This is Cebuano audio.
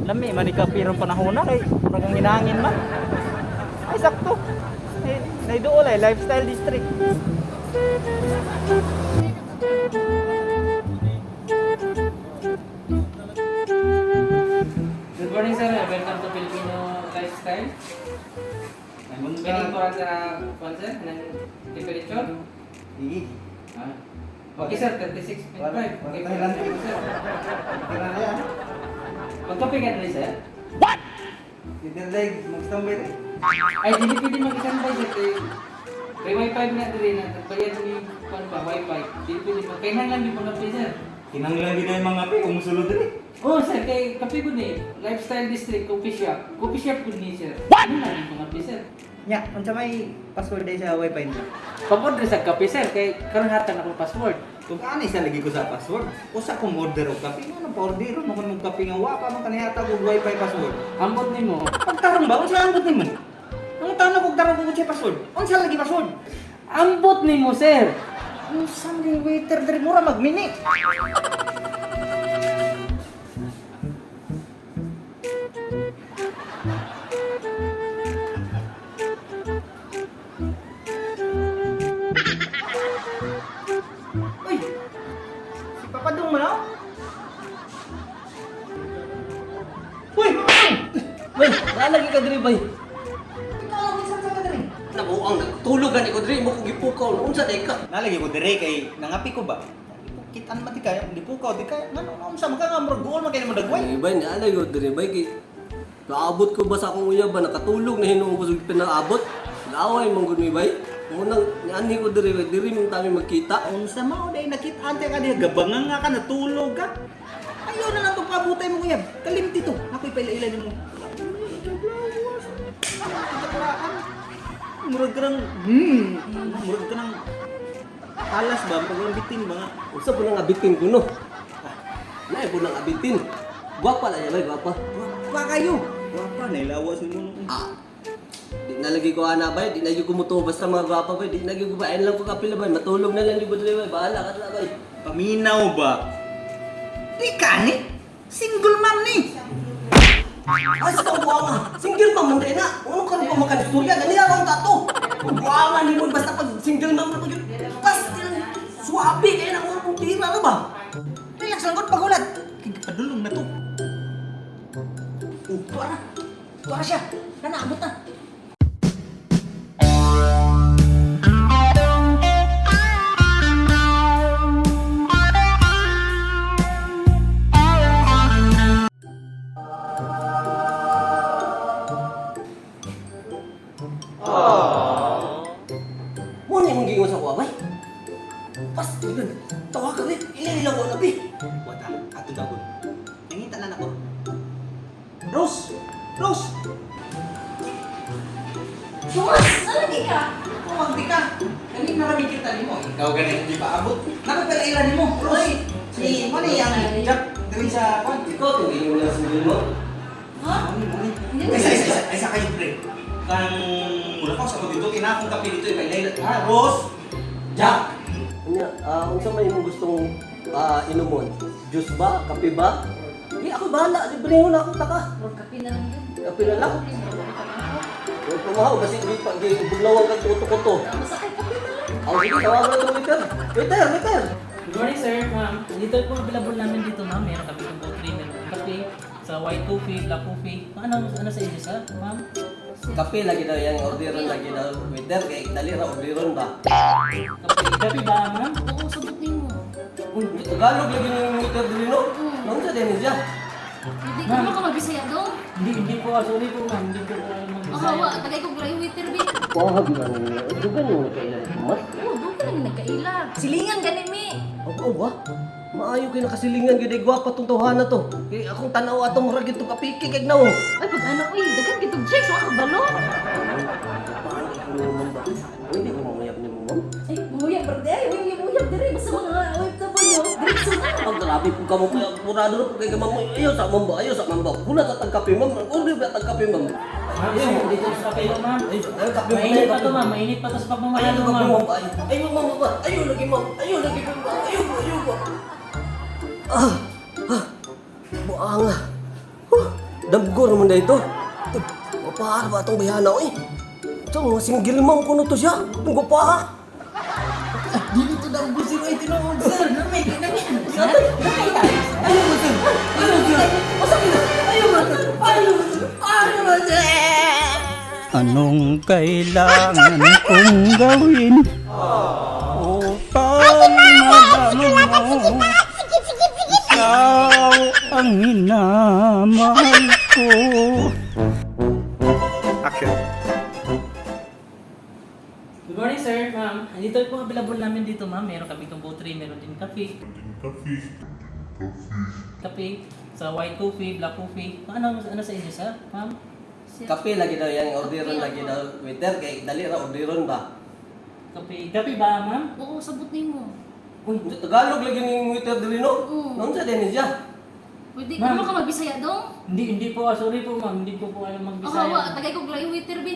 Lami man ni kape ron panahon na kay murag ang hinangin man. Ay sakto. Ay, naiduol ay lifestyle district. Good morning, sir. Welcome to Filipino Lifestyle. Meaning ko sa kwan, sir, ng temperature. Sige. Ah. Okay, sir, 36.5. Okay, Wala po, sir. Tira na yan. Magkape ka dali, sir. Titirleg, magstambay rin. Ay, dili pwede mag-standby, sir. Kay kay wifi na dili na. Nagbayad ni kwan ba, wifi. Dili pwede mag... Kaya lang yung pagkape, sir. Kinanglan din na yung mga pe, kung musulod rin. Oh, sir, kay kape ko ni. Lifestyle District, coffee shop. Coffee shop ko ni, sir. What? Ano lang yung pagkape, sir? Nya, unsa may password day sa wifi nila? Pag-order sa kape, sir. Kay karon hatag na akong password. Kung ani sa lagi ko sa password, usa kong order og kape, nga nang pa-order mo kung kape nga wa pa man kanihata og wifi password. Ambot nimo. Pagtarong ba unsa ambot nimo? Ang tanong kog tarong kog unsay password. Unsa lagi password? Ambot nimo, sir. Unsa man yung waiter diri mura magmini? Uy! Si Papa Dong man oh. Uy! Bay, nalagi ka diri bay. Ikaw lang minsan sa ka diri. Nabuang nagtulog gani ko diri mo ko gipukaw. Unsa day ka? Nalagi ko dire kay nangapi ko ba? Kitan man ti kaya, di pukaw di kaya. Ngano unsa man ka nga murag guol man kay nimo dagway. Ay bay, nalagi ko diri bay kay naabot ko ba sa akong uyab ba nakatulog na hinuon ko sa pinaabot. Laway man gud mi bay. Munang niani ko diri bay, diri man tami magkita. Unsa mao day nakit-an ka diha gabangan nga ka natulog ka. Ayaw na lang tong pabutay mo uyab. Kalimti to. Ako'y paila-ila nimo. Kitakuraan. Murag ka ng murag ka ng alas ba pag bitin ba nga. Unsa po nang abitin ko no? Ah, naay po nang abitin. Gwapa na niya bay, gwapa. Wa kayo. Wa pa nailawas nimo no. Ah. Di na lagi ko ana bay, di na gyud ko mutuo basta mga gwapa bay, di na gyud ko ba lang ko kapila bay, matulog na lang gyud ko diri bay, bahala ka na bay. Paminaw ba? Di ka ni? Single mom ni. Ay, sa buwanga. Single mom man na. Ano ka pa makanistorya? Ganila akong tato. Buwanga ni mo basta pag single mom na pag Basta lang suwabe kaya na akong tira na ba? Relax lang gud pagulat. Kay padulong na to. Oh, Tuwa na. Tuwa siya. Nanaabot na. Mo ni mong gingon sa kuha bay. Basta yun. Tawa ka rin. Ila ko na bi. Wata, ato dagon. Nangita na nako. Rose! Rose! Sus! Nalagi ka? Kumang di ka. Kani narami kita nimo. Ikaw gani hindi pa abot. Nakapalaila nimo. Rose. Si mo ni ang Jack diri sa kwan. Ikaw itong gingon na single mo. Ha? Muni muni. Hindi. Isa isa isa isa kayo pre. Kang mura ko sa ko dito kina akong kape dito ipaila. Ha, Rose. Jack. Anya, unsa may imong gustong inumon? Juice ba? Kape ba? Di ako bahala. Libre mo na akong taka. Murag kape na lang yun. Kape na lang? Huwag pamahaw kasi di pa di buglawan kag kuto-kuto. Masakit kape na lang. Aw, sige, tawagan na itong waiter. Waiter, waiter! Good morning, sir, ma'am. Dito po available namin dito, ma'am. Meron kami itong three, meron kami kape, sa white coffee, black coffee. Ano, ano sa inyo, sir, ma'am? Kape lagi daw yan, orderon lagi daw. Waiter, kay dali ra orderon ba? Kape, kape ba, ma'am? Oo, sabot nimo. Uy, Tagalog lagi ng waiter dili no? Naunsa din siya? Hindi ko mo ka magbisaya dong. Hindi, hindi po. Ah, sorry po, ma'am. Hindi ko po alam Ako, mag-Bisaya. wa, tagay ko gray waiter bi. Wah, gila niya. Dugan mo nagkailan mas. Oo, doon ka lang nagkaila. Silingan gani mi. Abo ba? Maayo kay nakasilingan gyud ay gwapa tong tawhana to. Kay akong tan-aw atong murag gyud tong kapiki kay naong. Ay, pag ano, uy, daghan kitog checks, wa ka balo. Paano ko naman ba? Uy, Hindi ko mamuyab ni mo, ma'am. Ay, muyab berde ay, uy, muyab diri basta mga OFW. Diretso na. Pag grabe po ka mo, murado na po kay ka ma'am. Ayaw sa ma'am ba? Ayaw sa ma'am ba? Hula sa tagkape ma'am. Order ba tagkape ma'am? Ma'am, sir, dito sa kape mo, ma'am. Ay, ay, kape mo, Mainit pa kape to, mo. ma'am. Mainit pa to sa pagmamahal Ayaw mo, kape ma'am. mo ba? Ayaw ma'am ba? Ayaw lagi ma'am. Ayaw lagi ma'am. Ayaw ayaw ba? Ah, ah, buanga. Huh. Damgo naman na ito. Mapahar ba itong bayana eh? Ito, mga single mom ko na to siya. Itong gupaha. Dili to damgo sir ay tinuod sir. Nami nami. Ayaw mo sir. Ayaw sir. Ayaw mo sir. Ayaw mo sir. Ayaw mo sir. Anong kailangan kong gawin upang malaman mo ikaw ang minamahal ko? Good morning, sir, ma'am. Andito po ang available namin dito, ma'am. Meron kami itong tray, meron din kape. Kape. Sa white coffee, black coffee. Ano, ano sa inyo, sir? Ma'am? Sir, Kape lagi daw yan, orderon lagi daw. Waiter, kay dali ra orderon ba? Kape. Kape ba, ma'am? Oo, sabot nimo. Uy, Tagalog lagi ning waiter diri no. Oo. Noon sa din siya. Pwede Ma'am. mo ka magbisaya dong? Hindi, hindi po. Ah, sorry po, ma'am. Hindi ko po alam Oh, magbisaya. wa, tagay ko layo waiter bi.